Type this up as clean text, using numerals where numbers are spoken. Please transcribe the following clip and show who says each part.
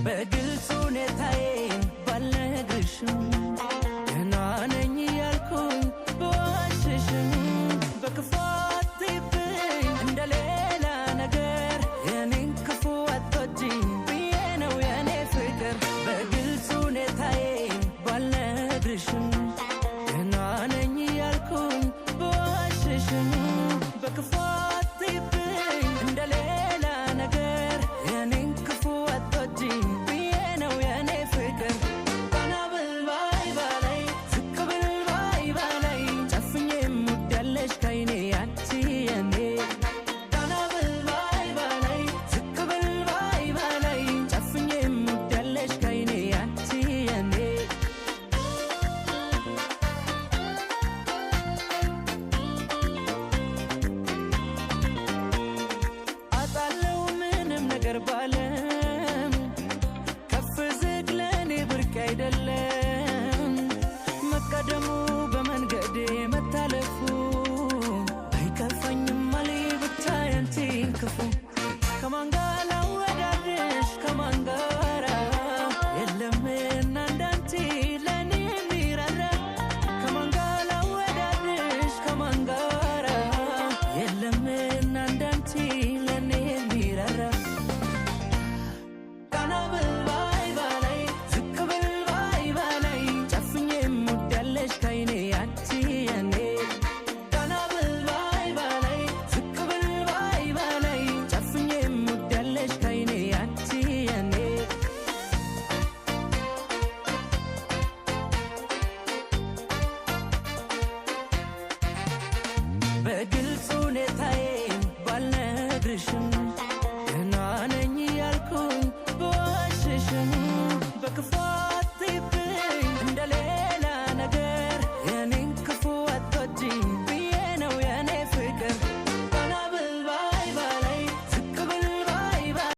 Speaker 1: በግልጽ ሁኔታዬን ባልነግርሽም፣ ደህና ነኝ እያልኩኝ ብዋሽሽም፣ በክፉ አትይብኝ እንደ ሌላ ነገር፣ የኔን ክፉ አትወጂም ብዬ ነው የኔ ፍቅር። በግልጽ ሁኔታዬን ባልነግርሽም፣ ደህና ነኝ እያልኩኝ ብዋሽሽም፣ በክፉ አትይብኝ እንደ ሌላ ነገር፣ የኔን ክፉ አትወጂም ብዬ ነው የኔ ፍቅር። ቀና ብል ባይ ባላይ፣ ዝቅ ብል ባይ ባላይ፣ ጨፍኜ የምወዳለሽ ከይኔ አንቺ የኔ። ቀና ብል ባይ ባላይ፣ ዝቅ ብል ባይ ባላይ፣ ጨፍኜ የምወዳለሽ ከይኔ አንቺ የኔ። አጣለው ምንም ነገር ባለም፣ ከፍ ዝቅ ለእኔ ብርቅ አይደለም። መቀደሙ በመንገዴ መታለፉ አይከፋኝም አሌ ብቻ ያንቺን ክፉ። ከማን ጋር ላወዳድርሽ ከማን ጋራ? የለምና እንዳንቺ ለእኔ የሚራራ። ከማን ጋር ላወዳድርሽ ከማን ጋራ? የለምና እንዳንቺ ለእኔ የሚራራ። ቀና ብል ባይ ባላይ፣ ዝቅ ብል ባይ ባላይ፣ ጨፍኜ የምወዳለሽ ከይኔ አንቺ የኔ። ቀና ብል ባይ ባላይ፣ ዝቅ ብል ባይ ባላይ፣ ጨፍኜ የምወዳለሽ ከይኔ አንቺ የኔ። በግልጽ ሁኔታዬን ባልነግርሽም፣ ደህና ነኝ እያልኩኝ ብዋሽሽም፣ በክፉ